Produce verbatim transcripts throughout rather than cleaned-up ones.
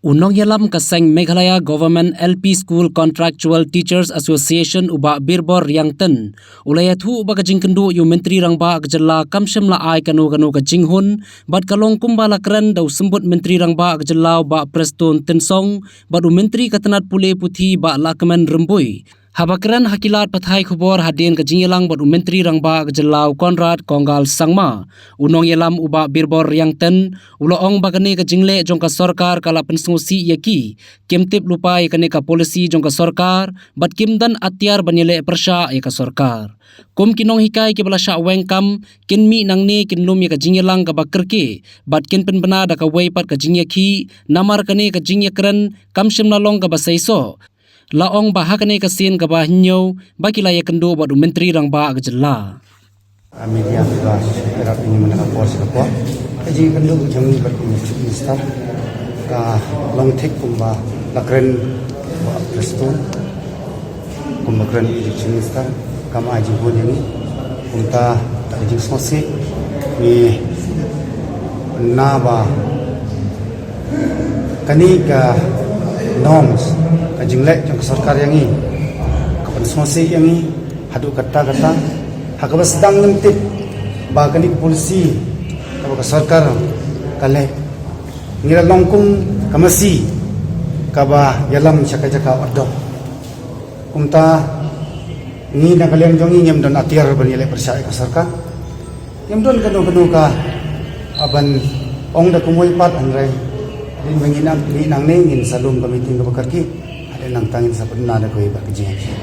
U nongïalam ka seng Meghalaya Government L P School Contractual Teachers Association u Bah Birbor Reangten u la ïathuh ba ka jingkynduh ïa u Myntri Rangbah ka jylla kam shym la ai kano kano ka jinghun bad ka long kumba la kren da u Symbud Myntri Rangbah ka jylla u Bah Prestone Tynsong bad u Myntri ka tnat pule puthi Bah Lahkmen Rymbui. Haba kren ha ki lad pathai khubor hadien ka jingïalang bad u Myntri Rangbah ka jylla u Conrad Kongkal Sangma, u nongïalam u Bah Birbor Reangten u la ong ba kane ka jingleh jong ka sorkar ka la pynsngewsih ïa ki, kim tip lypa ïa kane ka polisi jong ka sorkar bad kim don atiar ban ïaleh pyrshah ïa ka sorkar. Kum ki nonghikai kiba la shah weng kam, kin mih nangne kin lum ïa ka jingïalang kaba kyrkieh bad kin pynbna da kawei pat ka jingïakhih, namar kane ka jingïakren kam shym la long kaba seisoh. La ong ba ha kane ka sien kaba hynñiew ba ki la ïakynduh bad u Myntri Rangbah ka jylla. A media ba ïarap ïa ngi mynta ka por sha ka por. Ka jingkynduh jong ngi bad u Chief Minister ka long thik kumba la kren Bah Prestone, kumba kren u Chief Minister, kam ai jinghun ïa ngi. Kumta ka jingsngewsih ngi na ba kane ka norms, ka jingleh jong ka sorkar ïa ngi ka pynsngewsih ïa ngi haduh katta katta. Ha kaba sdang ngim tip ba kane ka polisi kaba ka sorkar ka leh, ngi la long kum ka masi kaba ïalam sha ka jaka ot dok. Kumta ngi na ka liang jong ngi ngim don atiar ban ïaleh pyrshah ïa ka sorkar. Ngim don kano kano ka, ah, ban ong da kumwei pat, hynrei hadien ba ngi nang, ngi nangne ngin sa lum ka meeting kaba kyrkieh. Hadien nangta ngin sa pynbna da kawei pat ka jingïakhih.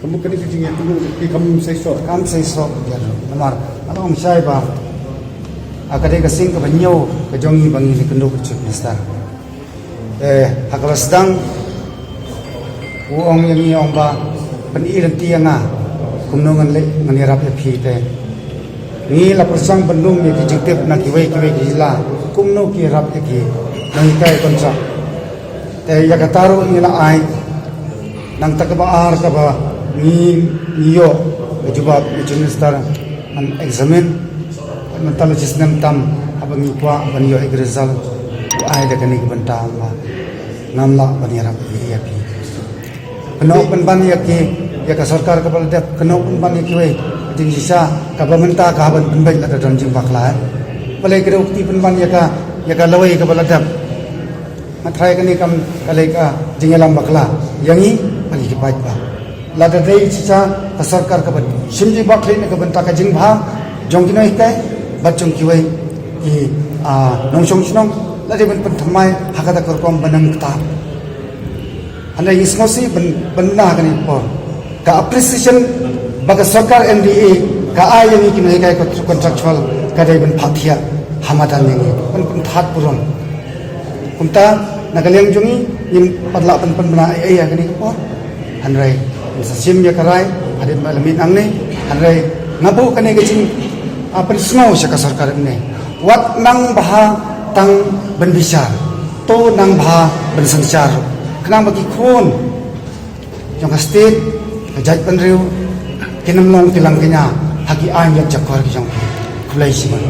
Ka mut kane ka jingïakynduh ki kam seisoh. Kam seisoh ka jar. Namar nga la ong shai ba, ah, ka dei ka sien kaba hynñiew ka jong ngi ba ngi la kynduh bad u Chief Minister. Eh, ha kaba sdang u ong ïa ngi, ong ba, pyn-i lynti ïa nga kumno ngan leh, ngan ïarap ïa phi te. Ngi la pyrshang ban lum ïa ki jingtip na kiwei kiwei ki jylla kumno ki ïarap ïa ki nonghikai kontrak. Te ïa kata ruh ngi la ai. Nangta kaba ar kaba ngi, ngi ïoh ka jubab na u Chief Minister, ngan examine. Mynta la shi snem tam haba ngi kwah ban ïoh ïa ka result, u ai da kane ka bynta ba ngam lah ban ïarap ïa phi. Kynnoh pynban ïa ki, ïa ka sorkar kaba la dep, kynnoh pynban ïa kiwei. Jingshisha kaba mynta ka hap ban pynbeit lada don jingbakla, eh. Balei ki dei u kti pynban ïa ka, ïa ka lawei kaba la dep. Nga tharai kane kam ka lei ka jingïalam bakla ïa ngi bad ïa ki paidbah. Lada dei shisha ka sorkar kaba shim jingbakhlieh na ka bynta ka jingbha jong ki nonghikai bad jong kiwei ki, ah, nongshong shnong, la dei ban pynthymmai ha kata ka rukom ban nang ktah. Hynrei ngi sngewsih ban, ban bna ha kane ka por. Ka appreciation ba ka sorkar M D A ka ai ïa ngi ki nonghikai kontr-, contractual ka dei ban phah thiah ha madan ïa ngi, ban pynthad burom. Kumta na ka liang jong ngi ngim pat lah ban pynbna ei ei ha kane ka por. Hynrei ngin sa shim ïa ka rai hadien ba la mih nangne. Hynrei nga buh kane ka jing, ah, pynsngew sha ka sorkar mynne. Wat nang bha tang ban bishar, to nang bha ban synshar. Khnang ba ki khun jong ka state, ka jaitbynriew kin ym long ki langkñia ha ki aiñ ïap jakor ki jong ki. Khublei shibun.